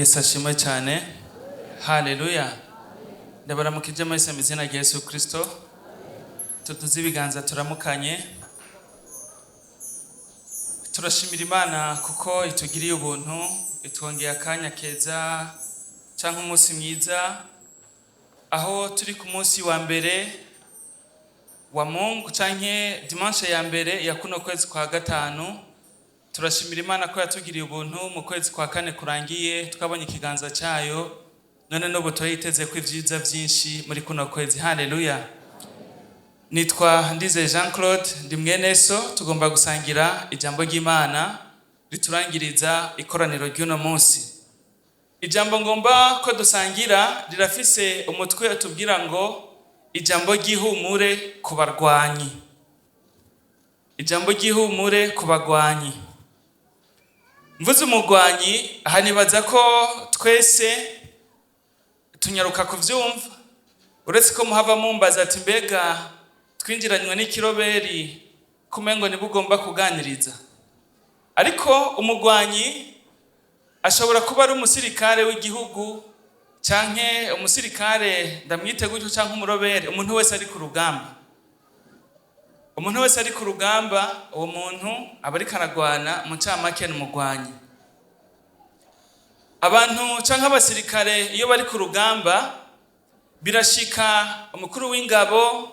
Yesu ashimwe cyane. Haleluya. Ndabaramukije mwese mu izina rya Yesu Kristo. Tuduze ibiganza turamukanye. Turashimira Imana kuko itugiriye ubuntu, itwongeye akanya keza cyangwa umunsi mwiza, aho turi ku munsi wa mbere wa Mungu canke dimanche ya mbere ya kuno kwezi kwa gatanu. Turashimira Imana ko yatugiriye ubuntu mu kwezi kwa kane kurangiye twabonye ikiganza cyayo, none n'ubu turayiteze ko ibyiza byinshi muri kuno kwezi. Haleluya. Nitwa Ndizeye Jean Claude, ndi mwene so. Tugomba gusangira ijambo ry'Imana riturangiriza ikoraniro ry'uno munsi. Ijambo ngomba ko dusangira rirafise umutwe utubwira ngo ijambo ry'ihumure ku barwanyi. Ijambo ry'ihumure ku bagwanyi. Mvuze umugwanyi aha, nibaza ko twese tunyaruka kuvyumva, uretse ko muhava mumbaza ati mbega twinjiranywe n'ikiroberi kumengo niba ugomba kuganiriza. Ariko umugwanyi ashobora kuba ari umusirikare w'igihugu canke umusirikare, ndamwite gutyo, canke umurobere, umuntu wese ari ku rugamba. Umuntu wese ari ku rugamba, uwo muntu aba ariko aragwana, mu ncamake ni umugwanyi. Abantu canke abasirikare iyo bari ku rugamba, birashika umukuru w'ingabo,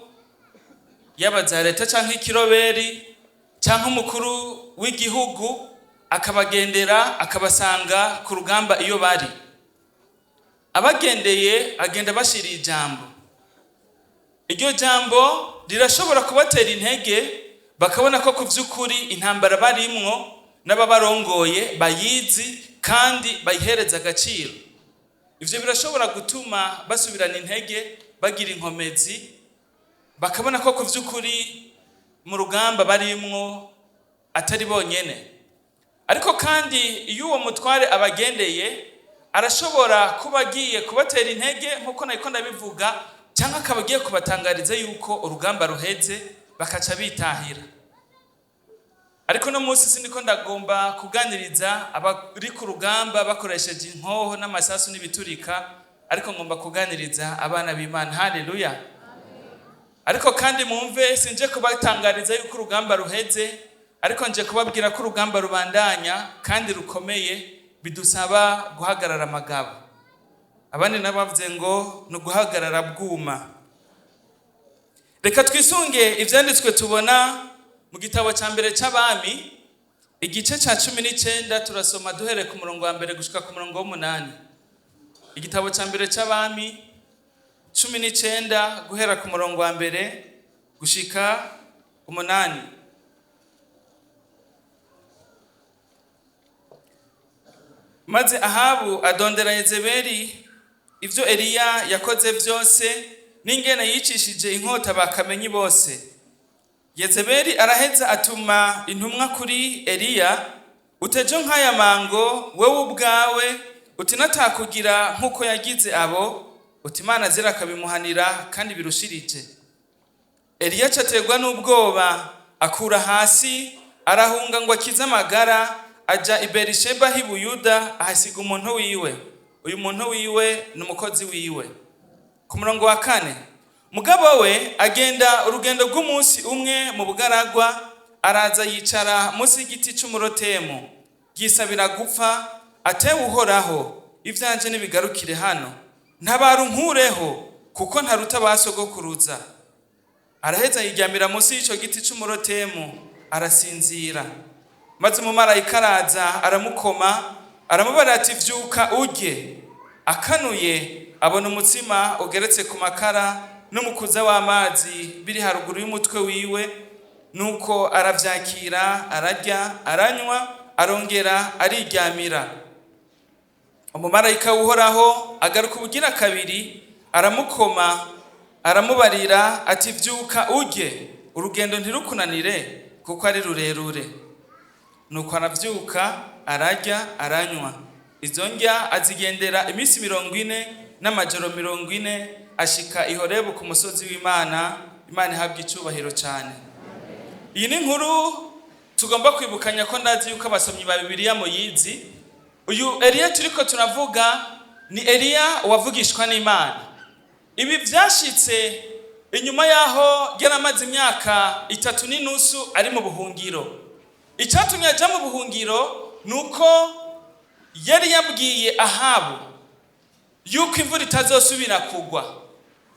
yaba za leta canke ikiroberi canke umukuru w'igihugu, akabagendera, akabasanga ku rugamba iyo bari. Abagendeye agenda bashira ijambo. Iryo jambo rirashobora kubatera intege, bakabona ko ku vy'ukuri intambara barimwo n'ababarongoye bayizi kandi bayihereza agaciro. Ivyo birashobora gutuma basubirana intege, bagira inkomezi, bakabona ko ku vy'ukuri mu rugamba barimwo atari bonyene. Ariko kandi iyo uwo mutware abagendeye, arashobora kuba agiye kubatera intege nk'uko nariko ndabivuga, cyangwa akaba agiye kubatangariza yuko urugamba ruheze, bakaca bitahira. Ariko no munsi siniko ndagomba kuganiriza abari ku rugamba bakoresheje inkoho n'amasasu n'ibiturika, ariko ngomba kuganiriza abana b'Imana. Haleluya. Ariko kandi mumve, sinje kubatangariza yuko urugamba ruheze, ariko nje kubabwira ko urugamba rubandanya kandi rukomeye, bidusaba guhagarara amagabo. Abandi nabo bavuze ngo ni uguhagarara bwuma. Reka twisunge ivyanditswe tubona mu gitabo ca mbere c'Abami, igice ca 19. Turasoma duhereye ku murongo wa mbere gushika ku murongo w'umunani. Igitabo ca mbere c'Abami 19, guhera ku murongo wa mbere gushika umunani. Maze Ahabu adondera Yezebeli ivyo Eliya yakoze vyose n'ingene yicishije inkota bakamenyi bose. Yezebeli araheza atuma intumwa kuri Eliya: utejo nk'aya mango wewe ubwawe utinatakugira nk'uko yagize abo, uti Imana zirakabimuhanira kandi birushirije. Eliya acaterwa n'ubwoba, akura hasi arahunga ngo akize amagara, aja i Berisheba h'i Buyuda, ahasiga umuntu wiwe. Uyu muntu wiwe ni umukozi wiwe. Ku murongo wa kane, mugabo we agenda urugendo rw'umunsi umwe mu bugaragwa, araza yicara munsi y'igiti c'umurotemu, yisabira gupfa, atewe Uhoraho, ivyanje nibigarukire hano, ntabara unkureho kuko ntaruta ba sogokuruza. Araheza yiryamira munsi y'ico giti c'umurotemu, arasinzira. Maze umumarayika araza aramukoma, aramubara ati vyuka urye. Akanuye abona umutsima ugeretse ku makara n'umukuza w'amazi biri haruguru y'umutwe wiwe. Nuko aravyakira, ararya, aranywa, arongera ariryamira. Umumarayika w'Uhoraho agaruka ubugira kabiri, aramukoma, aramubarira ati vyuka urye, urugendo ntirukunanire kuko ari rurerure. Nuko aravyuka, ararya, aranywa. Izo ndya azigendera iminsi 40 n'amajoro 40, ashika i Horebu ku musozi w'Imana. Imana ihabwa icubahiro cane. Iyi ni inkuru tugomba kwibukanya ko ndazi yuko abasomyi ba Bibiliya muyizi. Uyu Eliya turiko turavuga ni Eliya wavugishwa n'Imana. Ibi vyashitse inyuma yaho yaramaze imyaka 3.5 ari mu buhungiro. Icyatumye aja mu buhungiro ni uko yari yabwiye Ahabu yuko imvura itazosubira kugwa.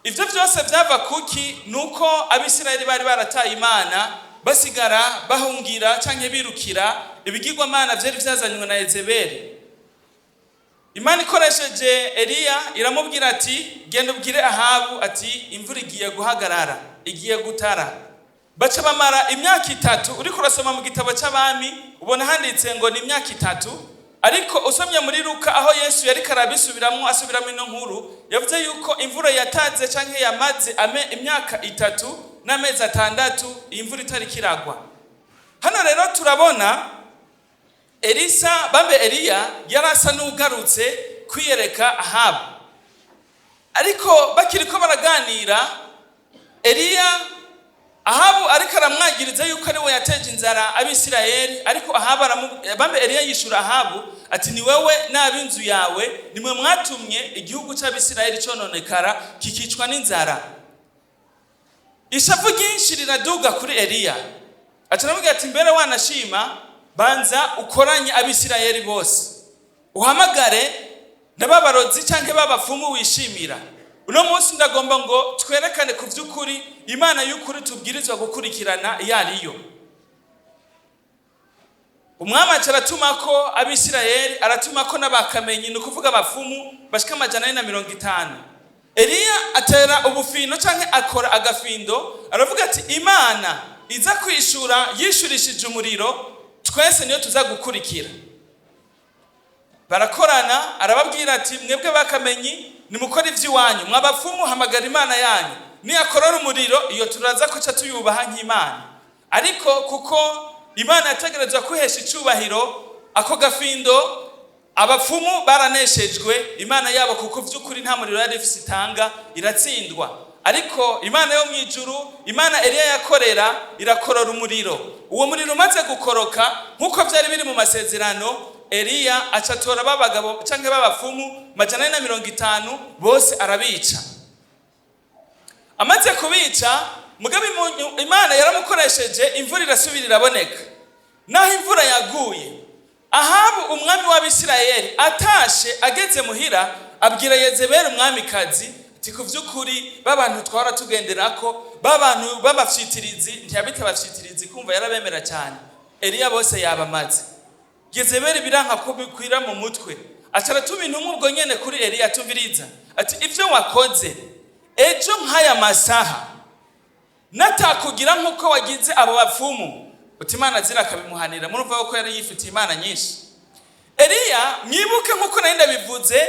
Ivyo vyose vyava kuki? Nuko Abisirayeli bari barataye Imana, basigara bahungira canke birukira ibigirwamana vyari vyazanywe na Yezebeli. Imana ikoresheje Eliya iramubwira ati: "Genda ubwire Ahabu ati imvura igiye guhagarara, igiye gutara." Baca bamara imyaka 3. Uriko urasoma mu gitabo c'Abami ubona handitse ngo ni imyaka 3, ariko usomye muri Luka aho Yesu yariko arabisubiramwo, asubiramwo ino nkuru, yavuze yuko imvura yataze canke yamaze imyaka 3 n'amezi 6 iyi mvura itariko iragwa. Hano rero turabona Elisa bambe Eliya yarasa n'ugarutse kwiyereka Ahabu, ariko bakiriko baraganira, Eliya Ahabu ariko aramwagiriza yuko ari we yateje inzara Abisirayeli. Ariko Ahabu bambe Eliya yishura Ahabu ati: "Ni wewe n'ab'inzu yawe nimwe mwatumye igihugu c'Abisirayeli cononekara kikicwa n'inzara." Ishavu ryinshi riraduga kuri Eliya, aca aramubwira ati: "Mbere wanashima banza ukoranye Abisirayeli bose, uhamagare n'ababarozi canke b'abapfumu wishimira. Uno munsi ndagomba ngo twerekane ku vy'ukuri Imana y'ukuri tubwirizwa gukurikirana iyo ariyo." Umwami aca aratuma ko Abisirayeli, aratuma ko n'abakamenyi, ni ukuvuga abapfumu bashika 450. Eliya atera ubufino canke akora agafindo, aravuga ati: "Imana iza kwishura yishurishije umuriro, twese niyo tuza gukurikira." Barakorana, arababwira ati: "Mwebwe bakamenyi nimukora ivy'iwanyu, mwabapfumu hamagara Imana yanyu, niyakorora umuriro iyo turaza kuca tuyubaha nk'Imana." Ariko kuko Imana yategerezwa kwihesha icubahiro, ako gafindo abapfumu baraneshejwe, Imana yabo kuko vy'ukuri nta muriro yari ifise itanga, iratsindwa. Ariko Imana yo mw'ijuru, Imana Eliya yakorera, irakorora umuriro. Uwo muriro umaze gukoroka nk'uko vyari biri mu masezerano, Eliya aca atora b'abagabo canke b'abapfumu 450 bose arabica. Amaze kubica, mugabe Imana yaramukoresheje, imvura irasubira iraboneka. Naho imvura yaguye, Ahabu umwami w'Abisirayeli atashe ageze muhira, abwira Yezebeli umwamikazi ati: "Ku vy'ukuri b'abantu twahora tugenderako, b'abantu b'abafyitirizi," ntiyabita abafyitirizi kumva yarabemera cyane, "Eliya bose yabamaze." Yezebeli biranka ko bikwira mu mutwe, aca aratuma intumwa ubwo nyene kuri Eliya: "Tumviriza," ati, "ivyo wakoze ejo nk'aya masaha natakugira nk'uko wagize abo bapfumu," uti Imana zira akabimuhanira. Murumva ko yari yifitiye imana nyinshi Eliya. Mwibuke nk'uko nari ndabivuze,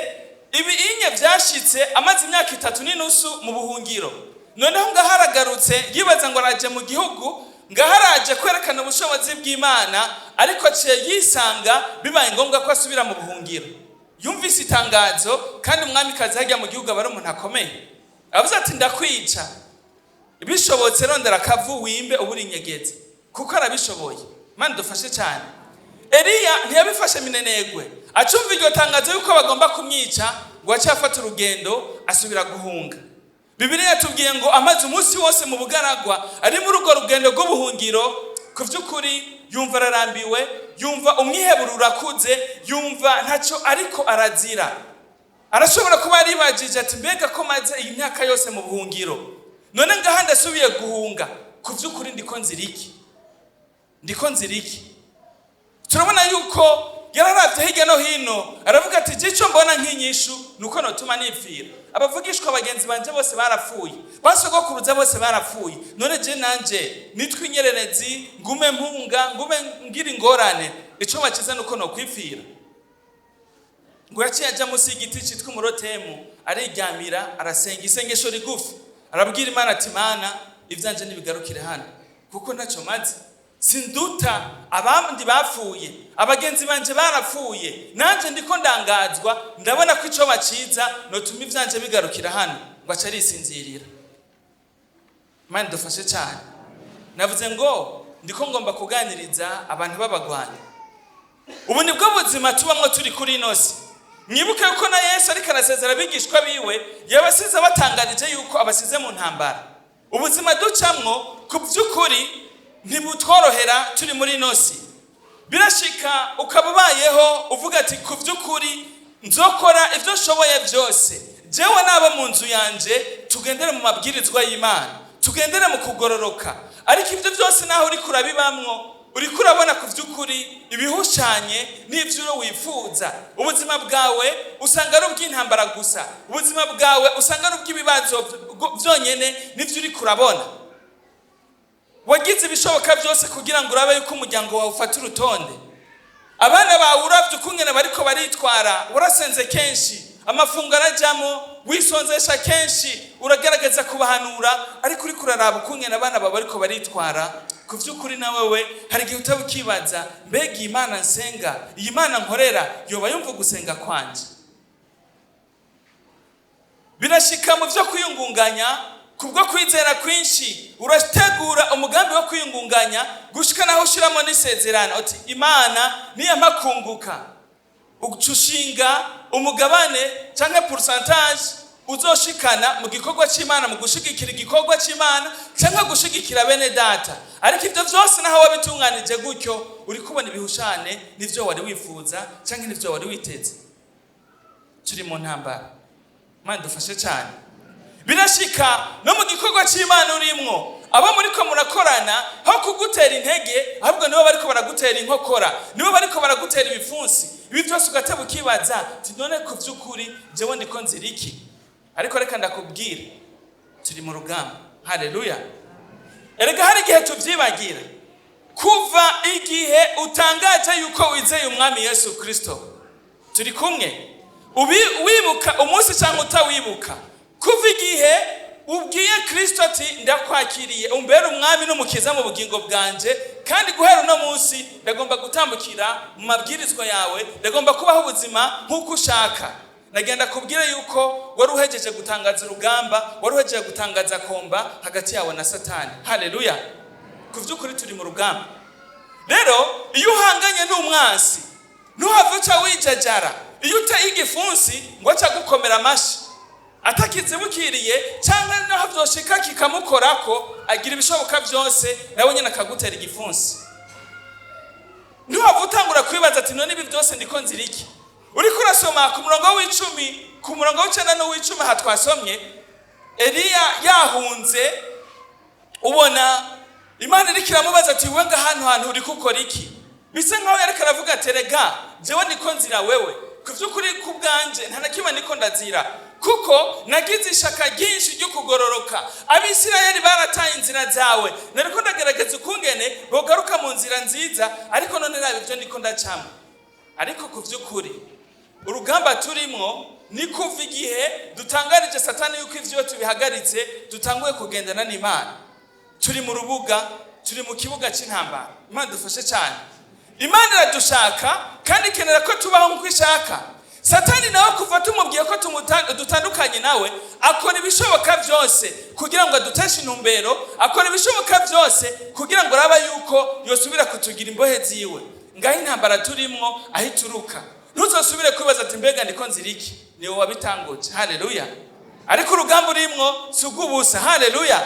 ibi inye vyashitse amaze imyaka 3.5 mu buhungiro. Noneho ngaho aragarutse, yibaza ngo araje mu gihugu, ngaho araje kwerekana ubushobozi bw'Imana, ariko aciye yisanga bibaye ngombwa ko asubira mu buhungiro. Yumvise itangazo, kandi umwamikazi hajya mu gihugu aba ari umuntu akomeye, avuze ati: "Ndakwica, bishobotse rondera akavu wimbe uburi inyegezi," kuko arabishoboye. Imana dufashe cyane. Eliya ntiyabifashe minenegwe, acumva iryo tangazo yuko bagomba kumwica, ngo ace afata urugendo asubira guhunga. Bibiliya yatubwiye ngo amaze umunsi wose mu bugaragwa, ari muri urwo rugendo rw'ubuhungiro. Ku vy'ukuri yumva ararambiwe, yumva umwiheburo urakuze, yumva ntacyo ariko arazira. Arashobora kuba yaribajije ati: "Mbega ko maze iyi myaka yose mu buhungiro, none ngaha ndasubiye guhunga, ku vy'ukuri ndiko nzira iki? Ndiko nzira iki?" Turabona yuko yararavye hirya no hino, aravuga ati: "Jico mbona nk'inyishu nuko notuma nipfira. Abavugishwa bagenzi banje bose barapfuye, basogokuruza bose barapfuye, none je nanje nitwa inyererezi, ngume mpunga, ngume ngira ingorane. Ico bakiza nuko nokwipfira." Ngo yaciye aja munsi y'igiti citwa umurotemu, ariryamira, arasenga isengesho rigufi, arabwira Imana ati: "Mana, ivyanje nibigarukire hano kuko ntaco maze, sinduta abandi bapfuye, abagenzi banje barapfuye, nanje ndiko ndangazwa, ndabona ko ico baciza notuma ivyanje bigarukira hano." Ngo aca arisinzirira. Imana idufashe cyane. Navuze ngo ndiko ngomba kuganiriza abantu b'abagwanyi. Ubu nibwo buzima tubamwo turi kuri ino si. Mwibuke yuko na Yesu ariko arasezera abigishwa biwe, yabasize abatangarije yuko abasize mu ntambara. Ubuzima ducamwo ku by'ukuri ntibutworohera turi muri ino si. Birashika ukaba ubayeho uvuga ati: "Ku by'ukuri nzokora ibyo nshoboye byose, jewe n'abo mu nzu yanje tugendere mu mabwirizwa y'Imana, tugendere mu kugororoka." Ariko ibyo byose naho uriko urabibamwo, uriko urabona ku by'ukuri ibihushanye n'ibyo uro wifuza. Ubuzima bwawe usanga ari ubw'intambara gusa, ubuzima bwawe usanga ari ubw'ibibazo byonyene n'ibyo uriko urabona. Wagize ibishoboka byose kugira ngo urabe yuko umuryango wawe ufata urutonde. Abana bawe uravye ukungene bariko baritwara, warasenze kenshi, amafungo arajamo, wisonzesha kenshi, uragerageza kubahanura, ariko uriko uraraba ukungene abana bawe bariko baritwara, ku vy'ukuri na wewe hari igihe utaba ukibaza: "Mbega iyi Mana nsenga, iyi Mana nkorera, yoba yumva gusenga kwanje?" Birashika mu vyo kwiyungunganya, kubwo kwizera kwinshi urategura umugambi wo kwiyungunganya gushika naho ushiramo n'isezerano uti: "Imana niyampa kunguka", uca ushinga umugabane canke pourcentage uzoshikana mu gikorwa c'Imana, mu gushigikira igikorwa c'Imana canke gushigikira bene data. Ariko ivyo vyose naho wabitunganije gutyo, uri kubona ibihushane n'ivyo wari wifuza canke n'ivyo wari witeze. Turi mu ntambara. Imana dufashe cyane. Birashika no mu gikorwa c'Imana urimwo, abo muriko murakorana aho kugutera intege, ahubwo nibo bariko baragutera inkokora, nibo bariko baragutera ibipfunsi. Ibi byose ugateba ukibaza uti: "None ku vy'ukuri jewe ndiko nzira iki?" Ariko reka ndakubwira, turi mu rugamba. Haleluya! Erega hari igihe tuvyibagira. Kuva igihe utangaje yuko wizeye Umwami Yesu Kristo, turi kumwe, ubi wibuka umunsi cyangwa utawibuka, kuva igihe ubwiye Kristo ati: "Ndakwakiriye, umbere umwami n'umukiza mu bugingo bwanje, kandi guhera uno munsi ndagomba gutambukira mu mabwirizwa yawe, ndagomba kubaho ubuzima nk'uko ushaka", nagenda kubwira yuko wari uhejeje gutangaza urugamba, wari uhejeje gutangaza combat hagati yawe na Satani. Haleluya! Ku by'ukuri turi mu rugamba. Rero iyo uhanganye n'umwansi, ntuhave uca wijajara. Iyo uteye igipfunsi ngo aca gukomera amashi atakizibukiriye, cyangwa naho vyoshika kikamukorako, agira ibishoboka byose nawe nyine akagutera igipfunsi. Ntuhave utangura kwibaza ati: "None ibi byose ndiko nzira iki?" Uriko urasoma ku murongo w'10, ku murongo w'9 n'uw'icumi, aha twasomye Eliya yahunze, ubona Imana iriko iramubaza ati: "Wewe ngahantu hantu uriko ukora iki?" Bisa nkaho yariko aravuga ati: "Rega jewe ndiko nzira wewe. Ku vy'ukuri ku bwanje nta na kimwe ndiko ndazira, kuko nagize ishaka ryinshi ryo kugororoka. Abisirayeli barataye inzira zawe, nariko ndagerageza ukungene bogaruka mu nzira nziza, ariko none raba ivyo ndiko ndacamwo." Ariko ku vy'ukuri urugamba turimwo ni kuva igihe dutangarije Satani yuko ivyo tubihagaritse, dutanguye kugendana n'Imana. Turi mu rubuga, turi mu kibuga cy'intambara. Imana dufashe cyane. Imana iradushaka kandi ikenera ko tubaho nk'uko ishaka. Satani nawe, kuva tumubwiye ko dutandukanye nawe, akora ibishoboka byose kugira ngo aduteshe intumbero, akora ibishoboka byose kugira ngo arabe yuko yosubira kutugira imbohe ziwe. Ngaho intambara turimwo aho ituruka. Ntuzosubire kwibaza ati: "Mbega ndiko nzira iki?" Niwe wabitanguje. Haleluya! Ariko urugamba urimwo si ubw'ubusa. Haleluya!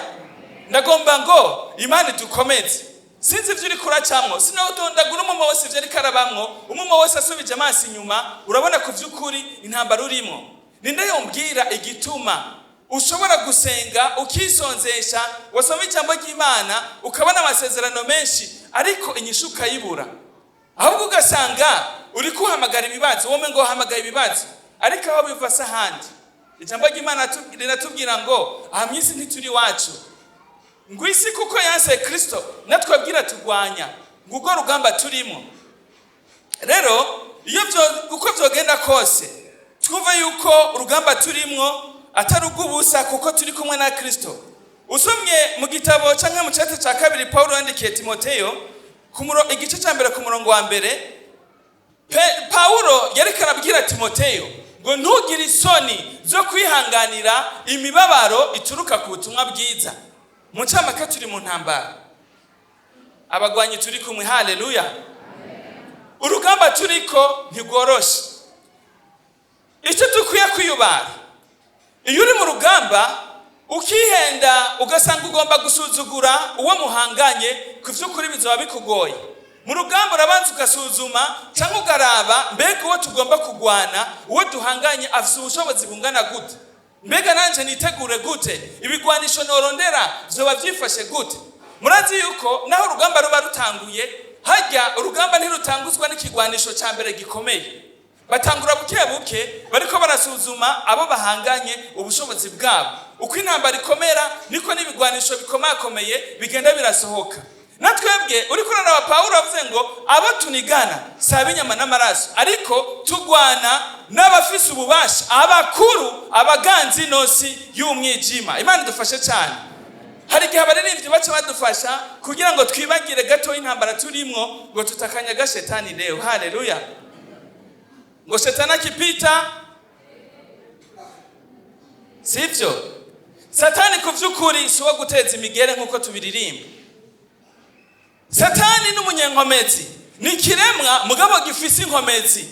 Ndagomba ngo Imana idukomeze. Sinzi ibyo uriko uracamwo, sinawudondagura umwe wese ivyo ariko arabamwo. Umwe wese asubije amaso inyuma, urabona ku vy'ukuri intambara urimwo. Ninde yombwira igituma ushobora gusenga, ukisonzesha, wasoma ijambo ry'Imana, ukabona amasezerano menshi, ariko inyishu ukayibura, ahubwo ugasanga uri kuhamagara ibibazo? Wowe ngo uhamagara ibibazo, ariko aho biva si ahandi. Ijambo ry'Imana riratubwira ngo aha mu isi ntituri iwacu, ngo isi kuko yanse Kristo, natwe abwira turwanya, ngo urwo rugamba turimo. Rero iyo uko vyogenda kose, twumve yuko urugamba turimwo atari urw'ubusa, kuko turi kumwe na Kristo. Usomye mu gitabo canke mu cete ca kabiri Pawulo yandikiye Timoteyo, igice ca mbere ku murongo wa mbere, Pawulo yariko arabwira Timoteyo ngo: "Ntugire isoni zo kwihanganira imibabaro ituruka ku butumwa bwiza." Mu ncamake, turi mu ntambara, abagwanyi turi kumwe. Haleluya! Urugamba turiko ntigworoshe. Icyo dukwiye kwiyubara, iyo uri mu rugamba ukihenda ugasanga ugomba gusuzugura uwo muhanganye, ku by'ukuri bizoba bikugoye. Mu rugamba urabanza ugasuzuma cyangwa ukaraba: mbega uwo tugomba kugwana, uwo duhanganye, afite ubushobozi bungana gute? Mbega nanjye nitegure gute? Ibigwanisho norondera vyoba byifashe gute? Murazi yuko naho urugamba ruba rutanguye, hajya urugamba ntirutanguzwa n'ikigwanisho cya mbere gikomeye. Batangura buke buke, bariko barasuzuma abo bahanganye, ubushobozi bwabo. Uko intambara ikomera, niko n'ibigwanisho bikomakomeye bigenda birasohoka. Na twebwe uriko uraraba, Pawulo avuze ngo abo tunigana si ab'inyama n'amaraso, ariko tugwana n'abafise ububasha, abakuru, abaganzi inosi y'umwijima. Imana idufashe cyane. Hari igihe abaririmbyi baca badufasha kugira ngo twibagire gato intambara turimwo, ngo tutakanyaga shetani leo. Haleluya! Ngo shetani akipita, sivyo? Satani ku vy'ukuri si uwo guteza imigere nk'uko tubiririmba. Satani n'umunyenkomezi, ni ikiremwa mugabo gifise inkomezi.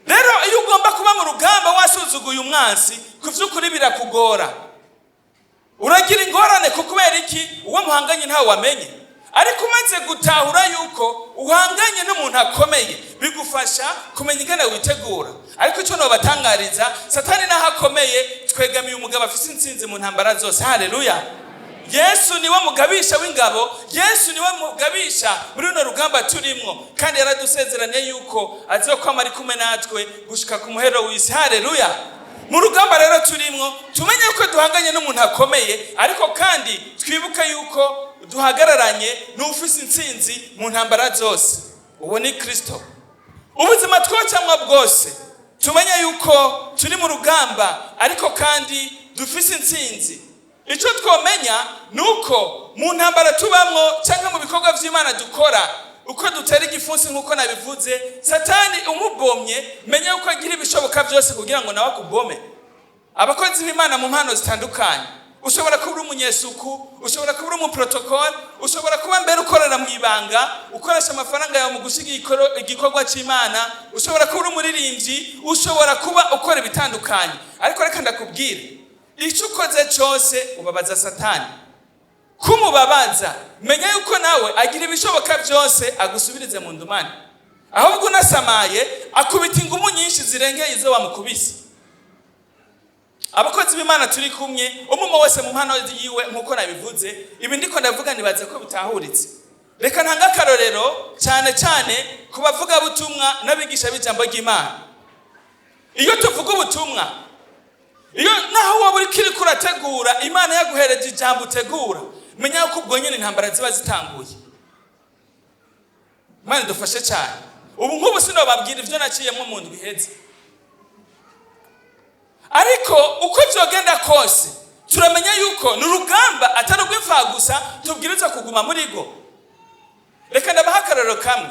Rero iyo ugomba kuba mu rugamba wasuzuguye umwansi, ku vy'ukuri birakugora, uragira ingorane. Ku kubera iki? Uwo muhanganye ntawe wamenye. Ariko umaze gutahura yuko uhanganye n'umuntu akomeye, bigufasha kumenya ingene witegura. Ariko icyo nobatangariza, Satani naho akomeye, twegamiye umugabo afise intsinzi mu ntambara zose. Haleluya! Yesu niwe mugabisha w'ingabo, Yesu niwe mugabisha muri runo rugamba turimwo, kandi yaradusezeranye yuko azokwama ari kumwe natwe gushika ku muhero w'isi. Haleluya! Mu rugamba rero turimwo, tumenye yuko duhanganye n'umuntu akomeye, ariko kandi twibuke yuko duhagararanye n'ufise intsinzi mu ntambara zose. Uwo ni Kristo. Ubuzima twocamwa bwose, tumenye yuko turi mu rugamba, ariko kandi dufise intsinzi. Icyo twomenya ni uko mu ntambara tubamwo cyangwa mu bikorwa by'Imana dukora, uko dutera igipfunsi nk'uko nabivuze, Satani umubomye, menye yuko agira ibishoboka byose kugira ngo nawe akubome. Abakozi b'Imana mu mpano zitandukanye, ushobora kuba uri umunyesuku, ushobora kuba uri umuprotokole, ushobora kuba mbere ukorera mu ibanga, ukoresha amafaranga yawe mu gushyigikira igikorwa cy'Imana, ushobora kuba uri umuririmbyi, ushobora kuba ukora ibitandukanye. Ariko reka ndakubwire, icyo ukoze cyose ubabaza Satani. Kumubabaza, menya yuko nawe agira ibishoboka byose agusubirize mu ndumane. Ahubwo unasamaye, akubita ingumu nyinshi zirengeye izo wamukubise. Abakozi b'Imana turi kumwe, umwe wese mu mpano yiwe nk'uko nabivuze, ibi ndiko ndavuga nibaze ko bitahuritse. Reka ntange akarorero cyane cyane ku bavugabutumwa n'abigisha b'ijambo ry'Imana. Iyo tuvuga ubutumwa, iyo naho wowe uriko uriko urategura, Imana yaguhereje ijambo utegura, menya ko ubwo nyine intambara ziba zitanguye. Imana idufashe cyane. Ubu nk'ubu sinobabwira ibyo naciyemo mu ndwi iheze, ariko uko byogenda kose, turamenya yuko ni urugamba atari urw'imfaha gusa, tubwirizwa kuguma muri go. Reka ndabaha akarorero kamwe.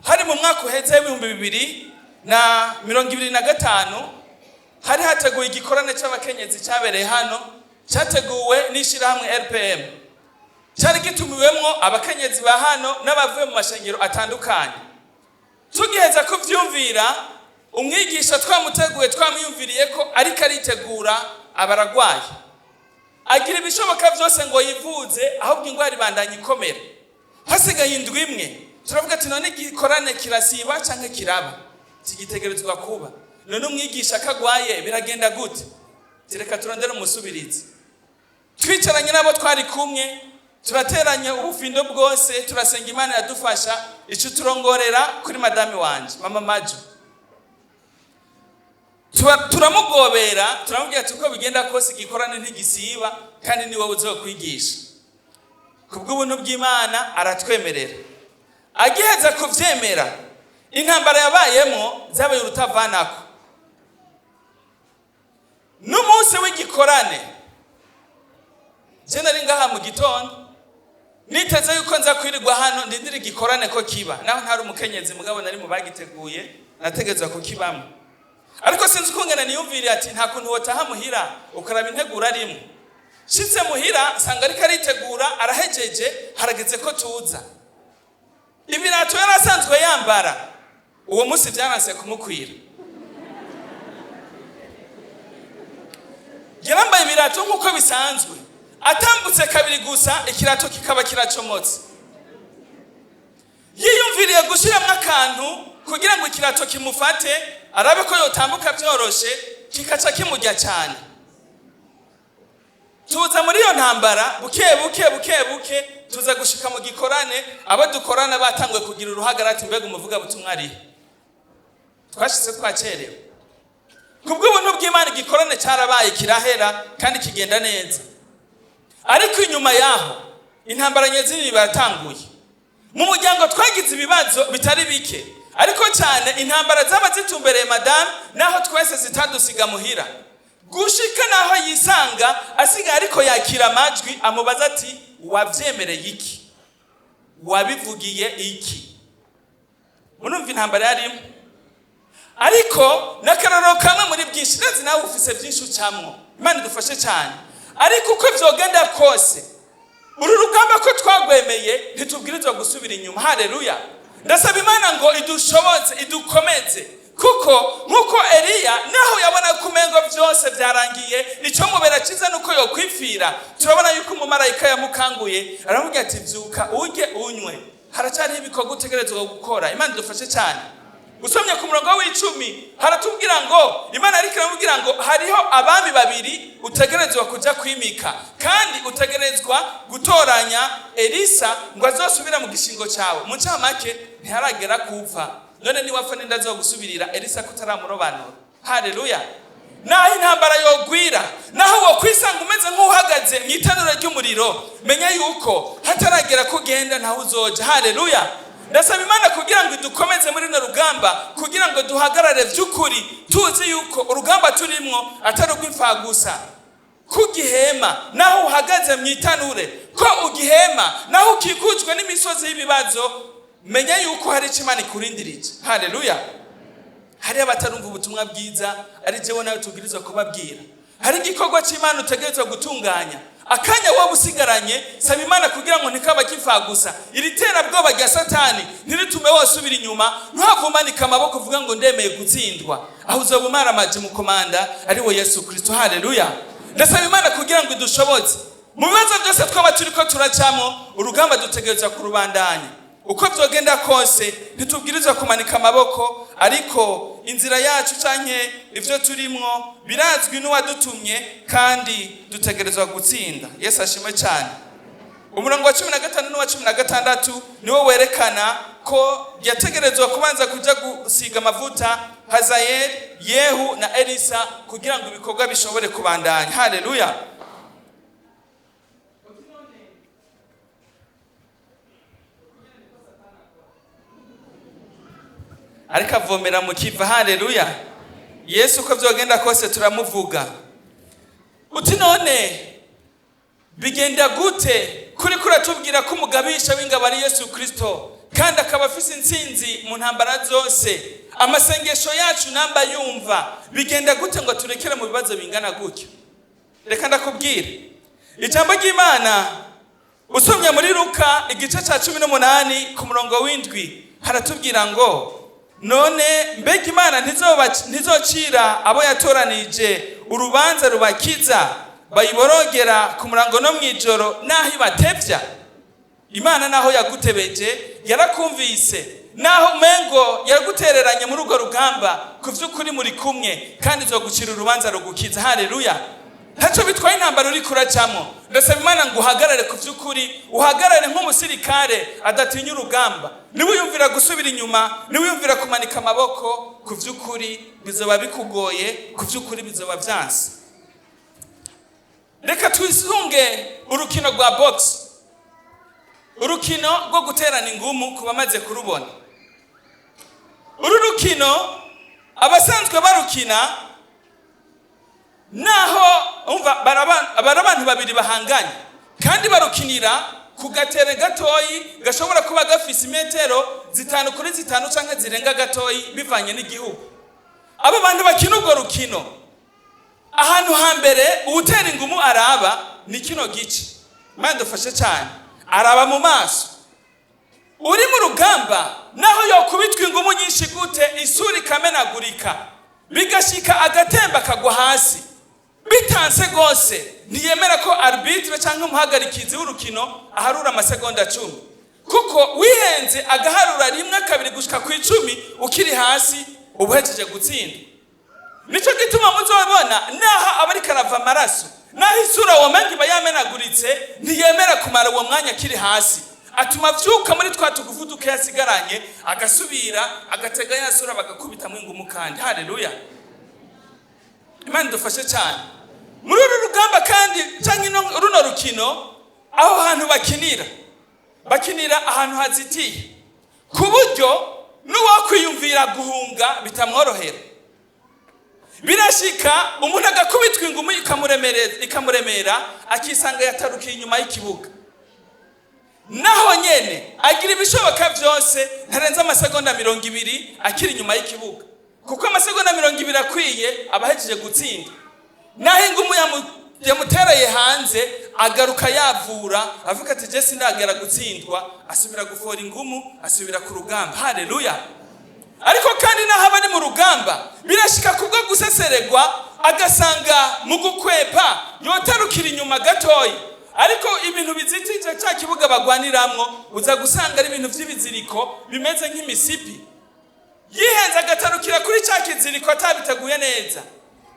Hari mu mwaka uheze w'2025, hari hateguwe igikorane cy'abakenyezi cyabereye hano, cyateguwe n'ishyirahamwe RPM. Cyari gitumiwemwo abakenyezi ba hano n'abavuye mu mashengero atandukanye. Tugiheza kuvyumvira, umwigisha twamuteguye, twamwiyumviriye ko ariko aritegura, abaragwaye. Agira ibishoboka byose ngo yivuze, ahubwo ingwara ibandanya ikomera. Hasigaye indwi imwe, turavuga ati: "None igikorane kirasiba canke kiraba?" Kigitegerezwa kuba. None umwigisha akagwaye biragenda gute? Reka turondere umusubirizi. Twicaranye n'abo twari kumwe, turateranya ubufindo bwose, turasenga, Imana iradufasha, ico turongorera kuri madame wanje, mama Majo. Turamugobera, turamubwira ati: "Uko bigenda kose igikorane ntigisiba, kandi ni wowe uzokwigisha." Kubw'ubuntu bw'Imana aratwemerera. Agiheza kuvyemera, intambara yabayemo zabaye urutavanako. N'umunsi w'igikorane, je nari ngaha mu gitondo, niteze yuko nza kwirirwa hano ndindira igikorane ko kiba. Naho ntari umukenyezi, mugabo nari mu bagiteguye, nategezwa kukibamo. Ariko sinzi ukungene niyumviriye ati: "Nta kuntu wotaha muhira ukaraba integura arimwo." Nshitse muhira, nsanga ariko aritegura, arahejeje, harageze ko tuza. Ibirato yari asanzwe yambara. Uwo munsi byaranse kumukwira. Yarambaye ibirato nk'uko bisanzwe, atambutse kabiri gusa ikirato kikaba kiracomotse. Yiyumviriye gushyiramo akantu kugira ngo ikirato kimufate, arabe ko yotambuka byoroshe, kikaca kimurya cyane. Tuza muri iyo ntambara buke buke buke buke, tuza gushika mu gikorane. Abo dukorana batanguye kugira uruhagarara ati: "Mbega umuvugabutumwa arihe?" Twashitse twacerewe. Kubw'ubuntu bw'Imana igikorane cyarabaye, kirahera kandi kigenda neza. Ariko inyuma yaho intambara nyezini baratanguye. Mu muryango twagize ibibazo bitari bike, ariko cyane intambara zaba zitumbereye madamu, naho twese zitadusiga muhira, gushika naho yisanga asigaye ariko yakira amajwi amubaza ati: "Wabyemereye iki? Wabivugiye iki?" Murumva intambara yarimo. Ariko n'akarorero kamwe muri byinshi. Ndazi nawe ufise byinshi ucamwo, Imana idufashe cyane. Ariko uko vyogenda kose, uru rugamba ko twagwemeye, ntitubwirizwa gusubira inyuma. Haleluya! Ndasaba Imana ngo idushoboze, idukomeze, kuko nk'uko Eliya, naho yabona ko umengo byose byarangiye, icyo mubera cyiza nuko yokwipfira, turabona yuko umumarayika yamukanguye aramubwira ati: "Vyuka, urye, unywe, haracyariho ibikorwa utegerezwa gukora." Imana idufashe cyane. Usomye ku murongo w'10 haratubwira ngo Imana ariko iramubwira ngo hariho abami babiri utegerezwa kuja kwimika, kandi utegerezwa gutoranya Elisa ngo azosubira mu gishingo cyawe. Mu ncamake, ntiharagera kupfa. None niwapfa, ninde azogusubirira Elisa kutaramurobanura? Haleluya! Naho intambara yogwira, naho wokwisanga umeze nk'uhagaze mu itanura ry'umuriro, menya yuko hataragera ko ugenda, ntaho uzoja. Haleluya! Ndasaba Imana kugira ngo idukomeze muri runo rugamba, kugira ngo duhagarare by'ukuri tuzi yuko urugamba turimwo atari urw'imfagusa, ko ugihema naho uhagaze mu itanure, ko ugihema naho ukikujwe n'imisozi y'ibibazo. Menya yuko hari icyo Imana ikurindirije. Haleluya! Hariho abatarumva ubutumwa bwiza, ari jewe nawe tubwirizwa kubabwira. Hari igikorwa cy'Imana utegerezwa gutunganya. Akanya wowe usigaranye, saba Imana kugira ngo ntikaba gusa iri terabwoba rya Satani ntiritume wosubira inyuma. Ntuhave umanika amaboko uvuga ngo: "Ndemeye gutsindwa." Aho uzoba umaramaje mu komanda ari we Yesu Kristo. Haleluya! Ndasaba Imana kugira ngo idushoboze mu bibazo byose twaba turiko turacamo. Urugamba dutegerezwa kurubandanya uko byogenda kose, ntitubwirizwa kumanika amaboko. Ariko inzira yacu canke ivyo turimwo birazwi n'uwadutumye, kandi dutegerezwa gutsinda. Yesu ashimwe cyane. Umurongo wa 15 n'uwa 16 niwo werekana ko yategerezwa kubanza kuja gusiga amavuta Hazayeli, Yehu na Elisa kugira ngo ibikorwa bishobore kubandanya. Haleluya! Ariko avomera mu kiva. Haleluya! Yesu uko byogenda kose turamuvuga. Uti: "None bigenda gute kuri kuratubwira ko umugabisha w'ingabo ari Yesu Kristo, kandi akaba afise intsinzi mu ntambara zose, amasengesho yacu namba yumva, bigenda gute ngo turekere mu bibazo bingana gutyo?" Reka ndakubwire ijambo ry'Imana. Usomye muri Luka igice cya 18 ku murongo w'7, haratubwira ngo: "None mbega Imana ntizocira abo yatoranije urubanza rubakiza, bayiborogera ku murango no mu ijoro, naho ibatevya?" Imana naho yagutebeje yarakumvise, naho umengo yagutereranye muri urwo rugamba, ku vy'ukuri muri kumwe, kandi izogucira urubanza rugukiza. Haleluya! Ntacyo bitwaye intambara uri kuracamo. Ndasaba Imana ngo uhagarare ku vy'ukuri, uhagarare nk'umusirikare adatinya urugamba. Niwiyumvira gusubira inyuma, niwiyumvira kumanika amaboko, ku vy'ukuri bizoba bikugoye, ku vy'ukuri bizoba vyanse. Reka twisunge urukino rwa box, urukino rwo guterana ingumu. Ku bamaze kurubona uru rukino, abasanzwe barukina, naho umva bari abantu babiri bahanganye, kandi barukinira ku gatere gatoyi gashobora kuba gafise imetero 5 kuri 5 canke zirenga gatoyi, bivanye n'igihugu. Abo bantu bakina urwo rukino, ahantu hambere uwutera ingumu araba ni kino gice. Imana dufashe cyane. Araba mu maso. Uri mu rugamba, naho yokubitwa ingumu nyinshi gute, isura ikamenagurika, bigashika agatemba kagwa hasi, bitanse rwose, ntiyemera ko arbitre cyangwa umuhagarikizi w'urukino aharura amasegonda 10, kuko wihenze agaharura 1, 2 gushika ku 10 ukiri hasi, uba uhejeje gutsinda. Nicyo gituma muzobona naho aba ariko arava amaraso, naho isura womenga iba yamenaguritse, ntiyemera kumara uwo mwanya akiri hasi. Atuma avyuka muri twa tugufu duke yasigaranye, agasubira agatega ya sura, bagakubitamwo ingumu kandi. Haleluya, Imana idufashe cyane. Muri uru rugamba kandi, cyangwa runo rukino, aho hantu bakinira ahantu hazitiye, ku buryo n'uwakwiyumvira guhunga bitamworohera. Birashika umuntu agakubitwa ingumu ikamuremera, akisanga yatarukiye inyuma y'ikibuga. Naho nyene agira ibishoboka byose, ntarenze amasegonda 20 akiri inyuma y'ikibuga, kuko amasegonda 20 akwiye aba ahejeje gutsinda. Naho ingumu yamutereye hanze, agaruka yavura, avuga ati: "Je sindagera gutsindwa." Asubira gufora ingumu, asubira ku rugamba. Haleluya. Ariko kandi naho aba ari mu rugamba, birashika kubwo guseseregwa, agasanga mu gukwepa yotarukira inyuma gatoya, ariko ibintu bizitije cya kibuga bagwaniramwo, uza gusanga ari ibintu vy'ibiziriko bimeze nk'imisipi. Yihenze agatarukira kuri cya kiziriko atabiteguye neza,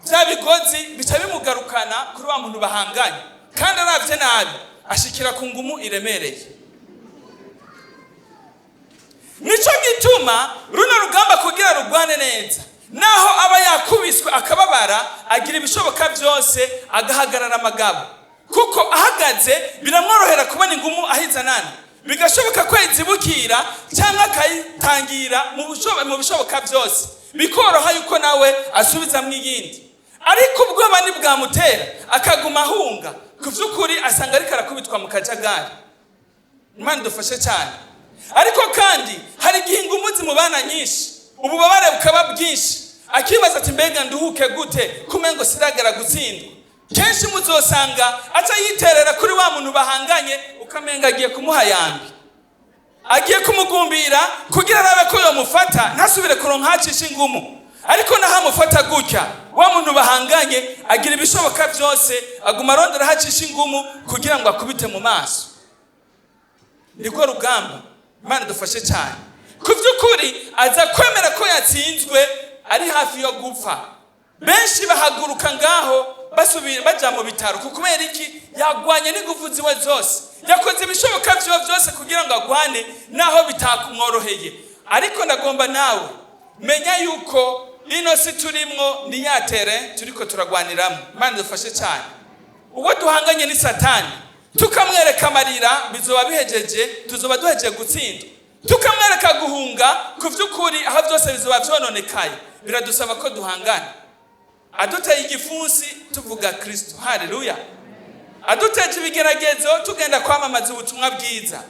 bya bigozi bica bimugarukana kuri wa muntu bahanganye, kandi aravye nabi ashikira ku ngumu iremereye. Nico gituma runo rugamba, kugira rugwane neza, naho aba yakubiswe akababara, agira ibishoboka byose agahagarara amagabo, kuko ahagaze biramworohera kubona ingumu ahizanana, bigashoboka ko yizibukira cyangwa akayitangira mu bishoboka byose, bikoroha yuko nawe asubizamwo iyindi. Ariko ubwoba ntibwamutera, akaguma ahunga, ku by'ukuri asanga ariko arakubitwa mu kajagari. Imana idufashe cyane. Ariko kandi hari igihe ingumu zimubana nyinshi, ububabare bukaba bwinshi, akibaza ati: "Mbega nduhuke gute kumengo siragera gutsindwa?" Kenshi muzosanga aca yiterera kuri wa muntu bahanganye, ukamenga agiye kumuha yambi, agiye kumugumbira kugira arabe ko yomufata, ntasubire kuronka hacisha ingumu. Ariko naho amufata gutya, wa muntu bahanganye agira ibishoboka byose, aguma arondera hacisha ingumu kugira ngo akubite mu maso. Nirwo rugamba. Imana idufashe cyane. Ku by'ukuri aza kwemera ko yatsinzwe ari hafi yo gupfa. Benshi bahaguruka ngaho basubira baja mu bitaro. Kuko kubera iki? Yagwanye n'ingufu ziwe zose, yakoze ibishoboka vyiwe byose kugira ngo agwane, naho bitakumworoheye. Ariko ndagomba nawe menya yuko ino si turimwo ni ya terrain turiko turagwaniramo. Imana idufashe cyane. Uwo duhanganye ni Satani. Tukamwereka amarira, bizoba bihejeje, tuzoba duhejeje gutsinda. Tukamwereka guhunga, ku by'ukuri aho byose bizoba vyononekaye. Biradusaba ko duhangana. Aduteye igipfunsi, tuvuga Kristo. Haleluya. Aduteje ibigeragezo, tugenda kwamamaza ubutumwa bwiza.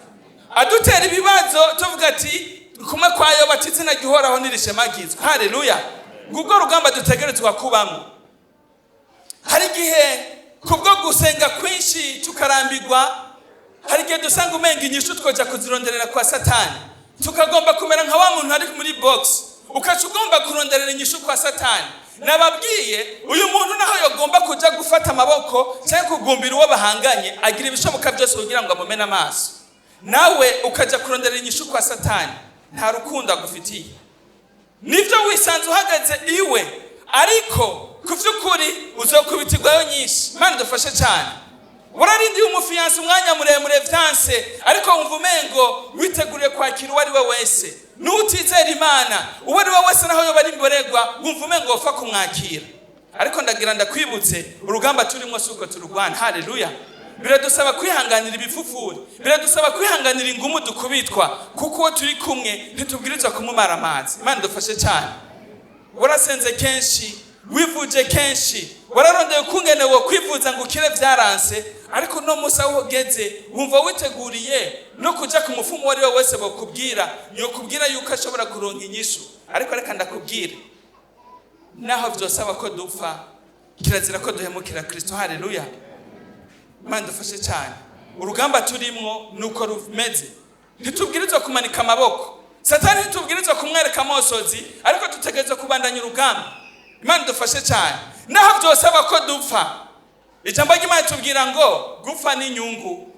Adutera ibibazo, tuvuga ati kumwe kwa Yoba ati: "Izina ry'Uhoraho nirishemagizwe." Haleluya. Ngubwo rugamba dutegerezwa kubamo. Hari igihe kubwo gusenga kwinshi tukarambirwa, hari igihe dusanga umenga inyishu twoja kuzironderera kwa Satani, tukagomba kumera nka wa muntu ari muri box, ukaca ugomba kuronderera inyishu kwa Satani. Nababwiye, uyu muntu naho yagomba kuja gufata amaboko cyangwa kugumbira uwo bahanganye, agira ibishoboka byose kugira ngo amumene amaso. Nawe ukaja kuronderera inyishu kwa Satani, nta rukundo agufitiye. Nibyo, wisanze uhagaze iwe, ariko ku by'ukuri uzokubitirwayo nyinshi. Imana idufashe cyane. Wararindiye umu fiancé umwanya muremure, vyanse, ariko wumva umengo witeguriye kwakira uwo ari we wese, n'utizera Imana, uwo ari we wese, naho yoba ari imborerwa, wumva umengo wopfa kumwakira. Ariko ndagira ndakwibutse, urugamba turimo si uko tururwana. Haleluya. Biradusaba kwihanganira ibifufuri, biradusaba kwihanganira ingumu dukubitwa, kuko uwo turi kumwe ntitubwirizwa kumumara amazi. Imana idufashe cyane. Warasenze kenshi, wivuje kenshi, wararondeye ukungene wo kwivuza ngo ukire, byaranse. Ariko uno munsi aho ugeze, wumva witeguriye no kuja ku mufumu uwo ari we wese bokubwira, yokubwira yuko ashobora kuronka inyishu. Ariko reka ndakubwire, naho vyosaba ko dupfa, kirazira ko duhemukira Kristo. Haleluya. Imana idufashe cyane. Urugamba turimwo nuko rumeze. Ntitubwirizwa kumanika amaboko. Satani ntitubwirizwa kumwereka amosozi, ariko dutegerezwa kubandanya urugamba. Imana idufashe cyane, naho byosaba ko dupfa. Ijambo ry'Imana tubwira ngo gupfa ni inyungu.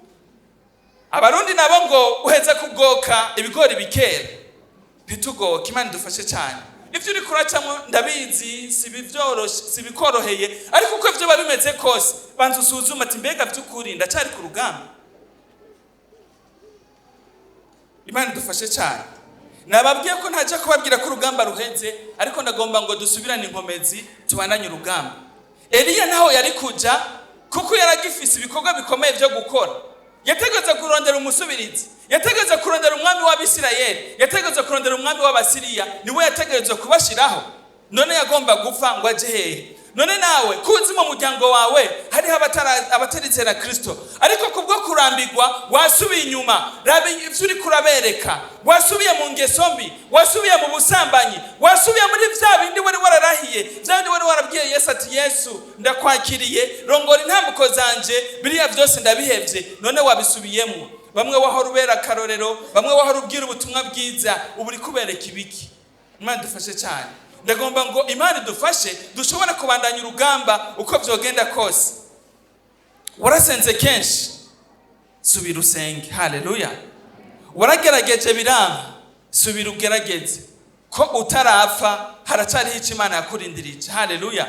Abarundi nabo ngo uheze kugoka ibigori bikera. Ntitugoke. Imana idufashe cyane. Ibyo uri kuracamo ndabizi si bikoroheye, ariko uko ibyo biba bimeze kose, banza usuzume ati mbega by'ukuri ndacyari ku rugamba? Imana idufashe cyane. Nababwiye ko ntajya kubabwira ko urugamba ruheze, ariko ndagomba ngo dusubirane inkomezi, tubandanye urugamba. Eliya naho yari kujya, kuko yaragifise ibikorwa bikomeye byo gukora. Yategetse kurondera umusubirizi, yategetse kurondera umwami w'Abisirayeli, yategetse kurondera umwami w'Abasiriya, niwe yategetse kubashyiraho. None yagomba gupfa ngo ajye hehe? None nawe kuzi mu muryango wawe hariho abatarizera Kristo, ariko kubwo kurambirwa wasubiye inyuma. Raba ivyo uriko urabereka. Wasubiye mu ngeso mbi, wasubiye mu busambanyi, wasubiye muri vya bindi wari wararahiye, vya bindi wari warabwiye Yesu ati Yesu ndakwakiriye, rongora intambuko zanje, biriya vyose ndabihevye. None wabisubiyemo. Bamwe wahora ubera akarorero, bamwe wahora ubwira ubutumwa bwiza, ubu uri kubereka ibiki? Imana idufashe cyane. Ndagomba ngo Imana idufashe dushobore kubandanya urugamba uko byogenda kose. Warasenze kenshi, subira usenge. Haleluya. Waragerageje biranga, subira ugerageze. Ko utarapfa haracyariho icyo Imana yakurindirije. Haleluya.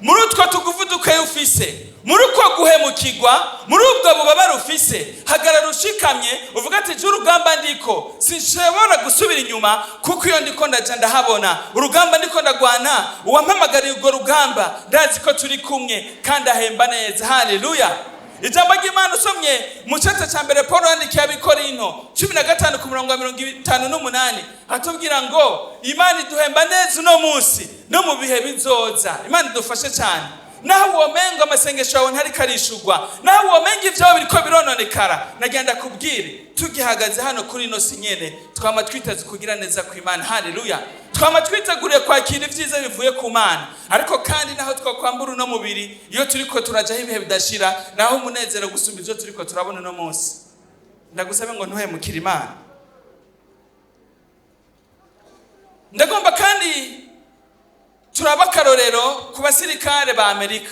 Muri utwo tugufu dukeya ufise, muri uko guhemukirwa, muri ubwo bubabare ufise, hagarara ushikamye uvuga ati je urugamba ndiko sinshobora gusubira inyuma, kuko iyo ndiko ndaja ndahabona urugamba ndiko ndagwana. Uwampamagariye urwo rugamba ndazi ko turi kumwe kandi ahemba neza. Haleluya. Ijambo ry'Imana usomye mu cete ca mbere Paul yandikiye Abikorinto 15 ku murongo wa 58, atubwira ngo Imana iduhemba neza uno munsi no mu bihe bizoza. Imana idufashe cyane. Naho womenga amasengesho yawe ntariko arishurwa, naho womenga ivyawe biriko birononekara, nagenda kubwire, tugihagaze hano kuri ino si nyene, twama twiteze kugira neza ku Imana. Haleluya. Twama twiteguriye kwakira ibyiza bivuye ku Mana. Ariko kandi naho twakwambura uno mubiri, iyo turiko turajaho ibihe bidashira, naho umunezero gusumba ivyo turiko turabona uno munsi. Ndagusabe ngo ntuhemukire Imana. Ndagomba kandi turaba akarorero ku basirikare ba Amerika.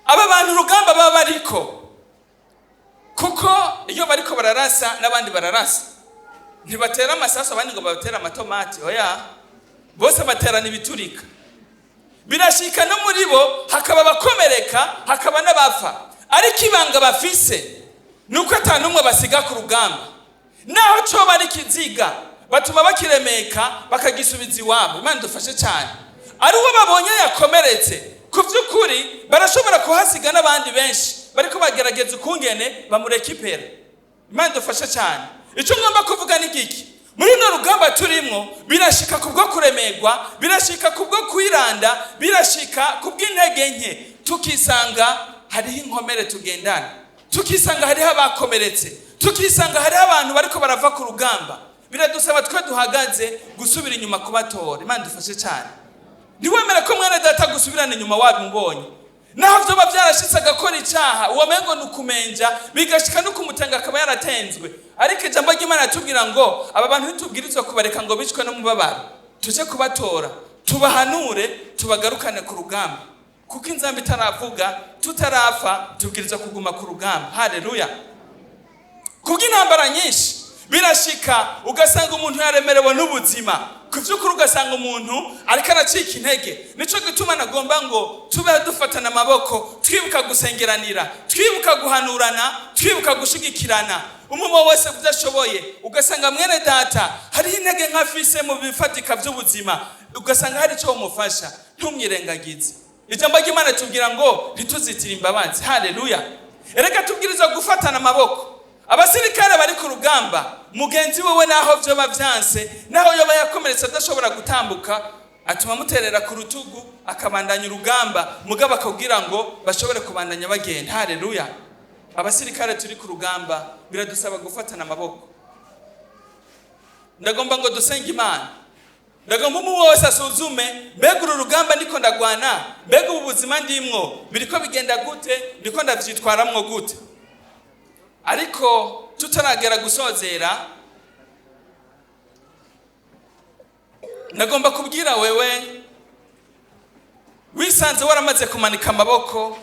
Aba bantu urugamba baba bariko, kuko iyo bariko bararasa n'abandi bararasa, ntibatera amasasu abandi ngo babatera amatomati, oya, bose baterana ibiturika. Birashika no muri bo hakaba abakomereka, hakaba n'abapfa, ariko ibanga bafise nuko ata n'umwe basiga ku rugamba. Naho coba ari ikiziga, batuma bakiremeka bakagisubiza iwabo. Imana idufashe cyane. Ari uwo babonye yakomeretse, ku by'ukuri barashobora kuhasiga n'abandi benshi bariko bagerageza ukungene bamureka ipera. Imana idufashe cyane. Icyo ngomba kuvuga ni giki? Muri runo rugamba turimwo, birashika kubwo kuremerwa, birashika kubwo kwiranda, birashika kubw'intege nke, tukisanga hariho inkomere tugendana, tukisanga hariho abakomeretse, tukisanga hariho abantu bariko barava ku rugamba. Biradusaba twe duhagaze gusubira inyuma kubatora. Imana idufashe cyane. Ntiwemere ko mwene data gusubirana inyuma wabimubonye. Naho vyoba vyarashitse agakora icaha, uwo mengo ni ukumenja, bigashika no kumutenga akaba yaratenzwe. Ariko ijambo ry'Imana ritubwira ngo aba bantu ntitubwirizwa kubareka ngo bicwe n'umubabaro, tuje kubatora, tubahanure, tubagarukane ku rugamba. Kuko inzamba itaravuga, tutarapfa, tubwirizwa kuguma ku rugamba. Haleluya. Kubw'intambara nyinshi birashika ugasanga umuntu yaremerewe n'ubuzima, ku vy'ukuri ugasanga umuntu ariko aracika intege. Nico gituma nagomba ngo tube dufatana amaboko, twibuka gusengeranira, twibuka guhanurana, twibuka gushigikirana. Umwe wese udashoboye, ugasanga mwene data hariho intege nk'afise mu bifatika by'ubuzima, ugasanga hari ico umufasha, ntumwirengagize. Ijambo ry'Imana tubwira ngo ntituzitire imbabazi. Haleluya. Erega tubwirizwa gufatana amaboko. Abasirikare bari ku rugamba, mugenzi wewe naho vyoba vyanse, naho yoba yakomeretse adashobora gutambuka, atuma amuterera ku rutugu akabandanya urugamba, mugabo akabwira ngo bashobore kubandanya bagenda. Haleluya. Abasirikare turi ku rugamba biradusaba gufatana amaboko. Ndagomba ngo dusenge Imana. Ndagomba umwe wese asuzume, mbega uru rugamba ndiko ndagwana, mbega ubu buzima ndimwo biriko bigenda gute, ndiko ndavyitwaramwo gute. Ariko tutaragera gusozera, nagomba kubwira wewe wisanze waramaze kumanika amaboko,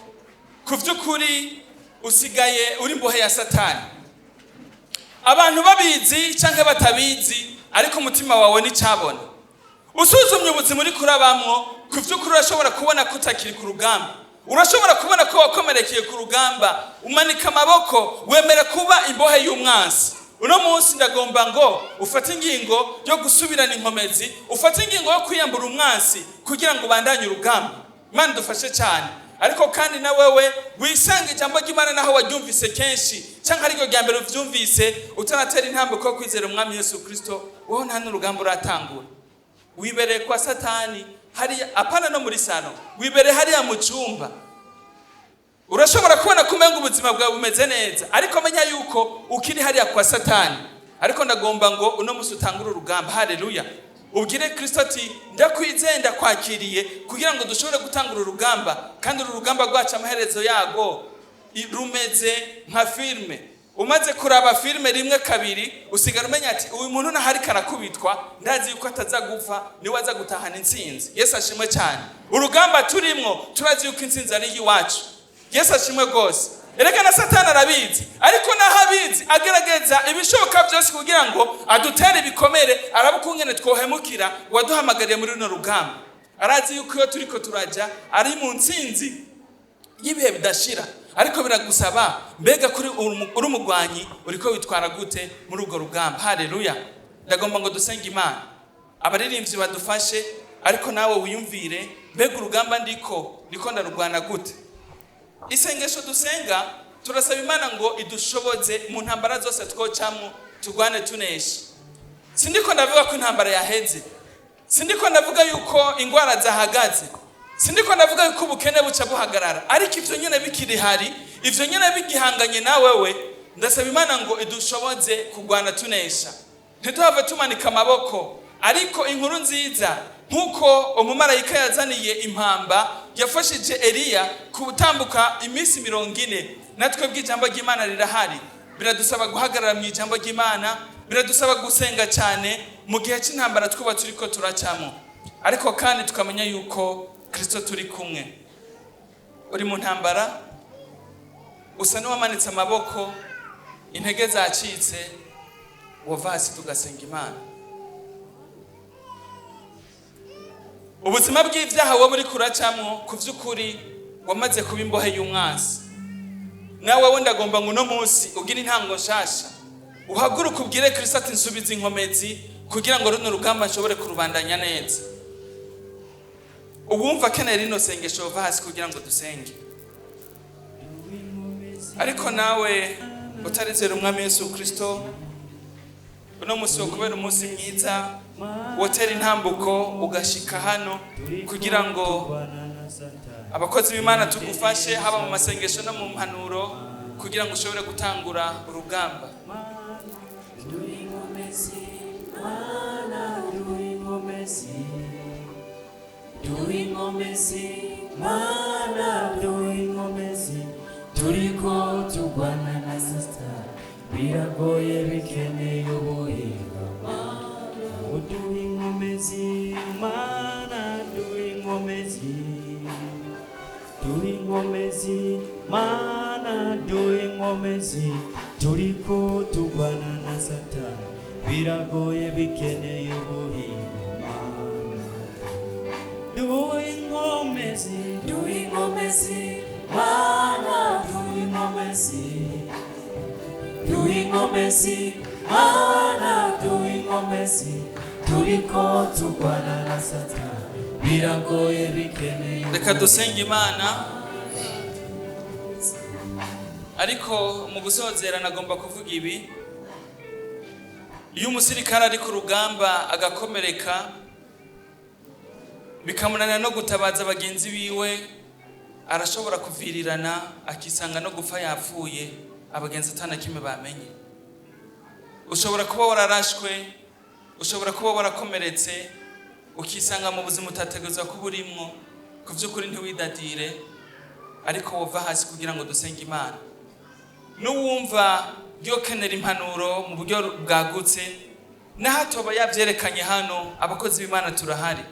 ku by'ukuri usigaye uri imbohe ya Satani. Abantu babizi cyangwa batabizi, ariko umutima wawe nticyabona. Usuzumye ubuzima uri kurabamwo, ku by'ukuri urashobora kubona ko utakiri ku rugamba, urashobora kubona ko wakomerekeye ku rugamba, umanika amaboko, wemera kuba imbohe y'umwansi. Uno munsi ndagomba ngo ufate ingingo yo gusubirana inkomezi, ufate ingingo yo kwiyambura umwansi kugira ngo ubandanye urugamba. Imana idufashe cyane. Ariko kandi na wewe wisanga ijambo ry'Imana naho waryumvise kenshi cyangwa ariryo rya mbere uvyumvise, utaratera intambwe ko kwizera Umwami Yesu Kristo, wowe nta n'urugamba uratangura. Wibereye kwa Satani hariya, apana no muri sano, wibereye hariya mu cyumba. Urashobora kubona ko umenga ubuzima bwawe bumeze neza, ariko menya yuko ukiri hariya kwa Satani. Ariko ndagomba ngo uno munsi utangure urugamba. Haleluya! Ubwire Kristo ati ndakwizeye, ndakwakiriye, kugira ngo dushobore gutangura urugamba. Kandi uru rugamba rwacu amaherezo yago rumeze nka filime. Umaze kuraba filime rimwe kabiri, usigara umenya ati uyu muntu nahari karakubitwa, ndazi yuko ataza gupfa, niwe aza gutahana intsinzi. Yesu ashimwe cyane. Urugamba turimwo turazi yuko intsinzi ari iwacu. Yesu ashimwe rwose. Erega na Satani arabizi, ariko naho abizi agerageza ibishoboka byose kugira ngo adutere ibikomere, arabe ukungene twohemukira waduhamagariye muri runo rugamba. Arazi yuko iyo turiko turaja ari mu ntsinzi y'ibihe bidashira. Ariko biragusaba, mbega kuri uri umugwanyi, uriko witwara gute muri urwo rugamba? Haleluya! Ndagomba ngo dusenge Imana, abaririmbyi badufashe, ariko nawe wiyumvire, mbega urugamba ndiko ndarurwana gute? Isengesho dusenga, turasaba Imana ngo idushoboze mu ntambara zose twocamwo, turwane tunesha. Sindiko ndavuga ko intambara yaheze, sindiko ndavuga yuko ingwara zahagaze, sindiko ndavuga yuko ubukene buca buhagarara, ariko ivyo nyene bikiri hari, ivyo nyene bigihanganye na wewe, ndasaba Imana ngo idushoboze kurwana tunesha, ntituhave tumanika amaboko. Ariko inkuru nziza, nk'uko umumarayika yazaniye impamba yafashije Eliya kutambuka iminsi 40, natwe bw'ijambo ry'Imana rirahari. Biradusaba guhagarara mu ijambo ry'Imana, biradusaba gusenga cyane mu gihe cy'intambara twuba turiko turacamo, ariko kandi tukamenya yuko Kristo turi kumwe. Uri mu ntambara, usa n'uwamanitse amaboko, intege zacitse, wova hasi tugasenga Imana. Ubuzima bw'ibyaha wowe uri kuracamwo, ku by'ukuri wamaze kuba imbohe y'umwansi. Nawe wenda agomba ngo uno munsi ugire intango nshasha, uhaguruke ubwire Kristo ati nsubize inkomezi kugira ngo runo rugamba nshobore kurubandanya neza. Uwumva akeneye rino sengesho wova hasi kugira ngo dusenge. Ariko nawe utarizera Umwami Yesu Kristo, uno munsi wo kubera umunsi mwiza, wotera intambuko ugashika hano kugira ngo abakozi b'Imana tugufashe, haba mu masengesho no mu mpanuro, kugira ngo ushobore gutangura urugamba. Turiko turwana na Satani, biragoye bikeneye ubuhinga. Uduha inkomezi Mana, duha inkomezi, duha inkomezi Mana, duha inkomezi. Turiko turwana na Satani, biragoye bikeneye ubuhinga. Mana, duha inkomezi, duha inkomezi Mana, duha inkomezi, duha inkomezi Mana, duha inkomezi. Turiko turwana na Satani, biragoye bikeneye. Reka dusenge Imana. Ariko mu gusozera nagomba kuvuga ibi: iyo umusirikare ari ku rugamba agakomereka, bikamunanira no gutabaza bagenzi biwe, arashobora kuvirirana akisanga no gupfa yapfuye, abagenzi atana kimwe bamenye. Ushobora kuba wararashwe, ushobora kuba warakomeretse, ukisanga mu buzima utategerezwa kuba urimwo. Ku by'ukuri ntiwidadire, ariko wova hasi kugira ngo dusenge Imana. N'uwumva yokenera impanuro mu buryo bwagutse, naho atoba yabyerekanye hano, abakozi b'Imana turahari.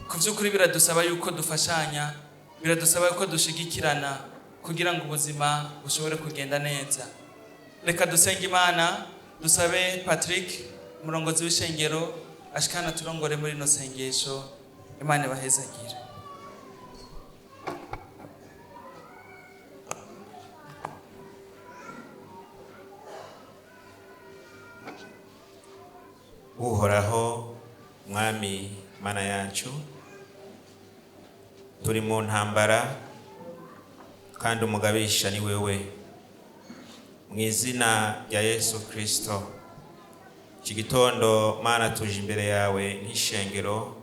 Ku by'ukuri biradusaba yuko dufashanya, biradusaba yuko dushigikirana kugira ngo ubuzima bushobore kugenda neza. Reka dusenge Imana, dusabe Patrick, umurongozi w'ishengero, ashikana turongore muri rino sengesho. Imana ibahezagire. Uhoraho Mwami Mana yacu, turi mu ntambara kandi umugabisha ni wewe. Mu izina rya Yesu Kristo, iki gitondo Mana tuje imbere yawe nk'ishengero,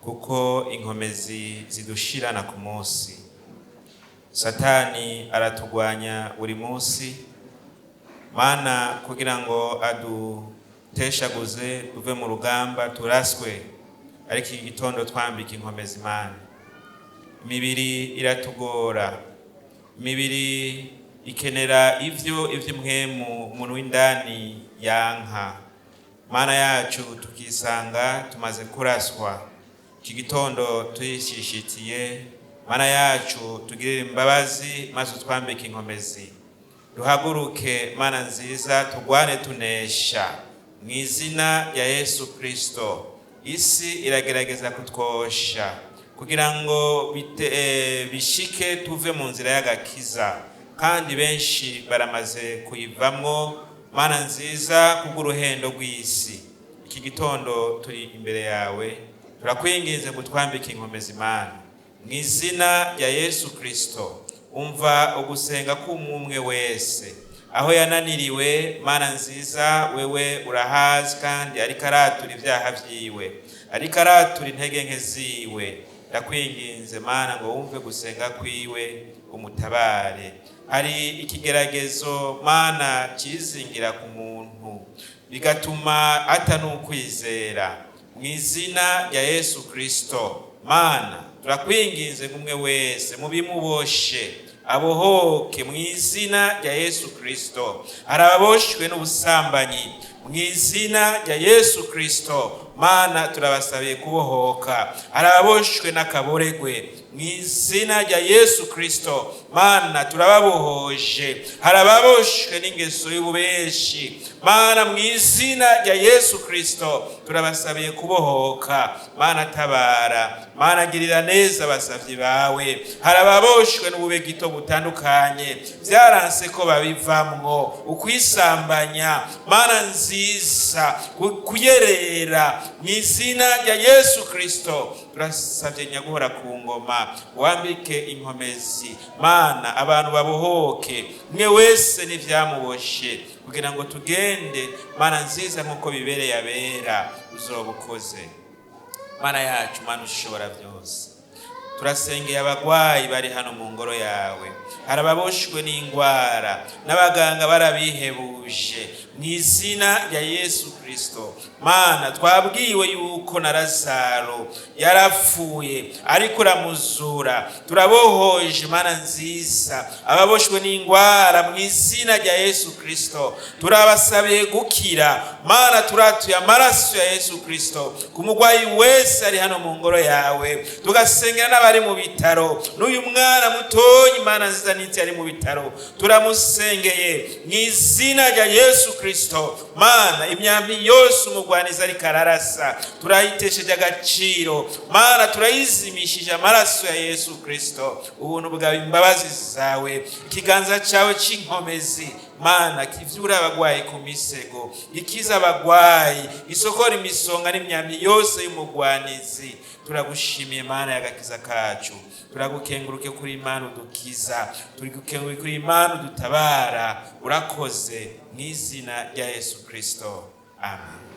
kuko inkomezi zidushirana ku munsi. Satani aratugwanya buri munsi, Mana, kugira ngo aduteshaguze tuve mu rugamba turaswe, ariko iki gitondo twambika inkomezi Mana. Imibiri iratugora, imibiri ikenera ivyo ivy'impwemu umuntu w'indani yanka. Mana yacu, tukisanga tumaze kuraswa. Iki gitondo tuyishishitiye, Mana yacu, tugirire imbabazi maze utwambike inkomezi, duhaguruke Mana nziza, tugwane tunesha mu izina rya Yesu Kristo. Isi iragerageza kutwosha kugira ngo bishike tuve mu nzira y'agakiza, kandi benshi baramaze kuyivamwo, Mana nziza, kubw'uruhendo rw'isi. Iki gitondo turi imbere yawe, turakwinginze ngo twambike inkomezi Mana, mu izina rya Yesu Kristo. Umva ugusenga k'umwe wese aho yananiriwe, Mana nziza, wewe urahazi, kandi ariko aratura ibyaha vyiwe, ariko aratura intege nke ziwe. Ndakwinginze Mana ngo wumve gusenga kwiwe, umutabare. Hari ikigeragezo Mana cizingira ku muntu bigatuma atanukwizera. Mu izina rya Yesu Kristo, Mana, turakwinginze ngo umwe wese mubimuboshe abohoke mu izina rya Yesu Kristo. Hari ababoshwe n'ubusambanyi, mu izina rya Yesu Kristo, Mana, turabasabiye kubohoka. Hari ababoshwe n'akaboregwe, mu izina rya Yesu Kristo, Mana, turababohoje. Hari ababoshwe n'ingeso y'ububeshi, Mana, mu izina rya Yesu Kristo, turabasabiye kubohoka. Mana, tabara. Mana, girira neza abasavyi bawe. Hari ababoshwe n'ububegito butandukanye, vyaranse ko babivamwo, ukwisambanya, Mana nziza, kuyerera, mu izina rya Yesu Kristo turasabye nyaguhora ku ngoma wambike inkomezi, Mana, abantu babohoke, mwe wese n'ivyamuboshe, kugira ngo tugende, Mana nziza, nk'uko bibereye abera. Uzoba ukoze, Mana yacu, Mana ushobora byose. Turasengeye abagwayi bari hano mu ngoro yawe. Hari ababoshwe n'ingwara n'abaganga barabihebuje. Mu izina rya Yesu Kristo, Mana, twabwiwe yuko na Lazaro yarapfuye ariko uramuzura. Turabohoje, Mana nziza, ababoshwe n'ingwara. Mu izina rya Yesu Kristo turabasabiye gukira. Mana, turatuye amaraso ya Yesu Kristo ku mugwayi wese ari hano mu ngoro yawe, tugasengera n'abari mu bitaro. N'uyu mwana mutoyi, Mana nziza, n'itsi ari mu bitaro, turamusengeye mu izina rya Yesu Kristo. Mana, imyambi yose umugwaniza ariko ararasa turayitesheje agaciro. Mana, turayizimishije amaraso ya Yesu Kristo. Ubuntu bwawe, imbabazi zawe, ikiganza cyawe c'inkomezi, Mana, kivyura abagwayi ku misego, ikiza abagwayi, isokora imisonga n'imyambi yose y'umugwanizi. Turagushimiye, Mana y'agakiza kacu. Turagukenguruke kuri Imana udukiza, turagukenguruke kuri Imana udutabara. Urakoze mu izina rya Yesu Kristo, amen.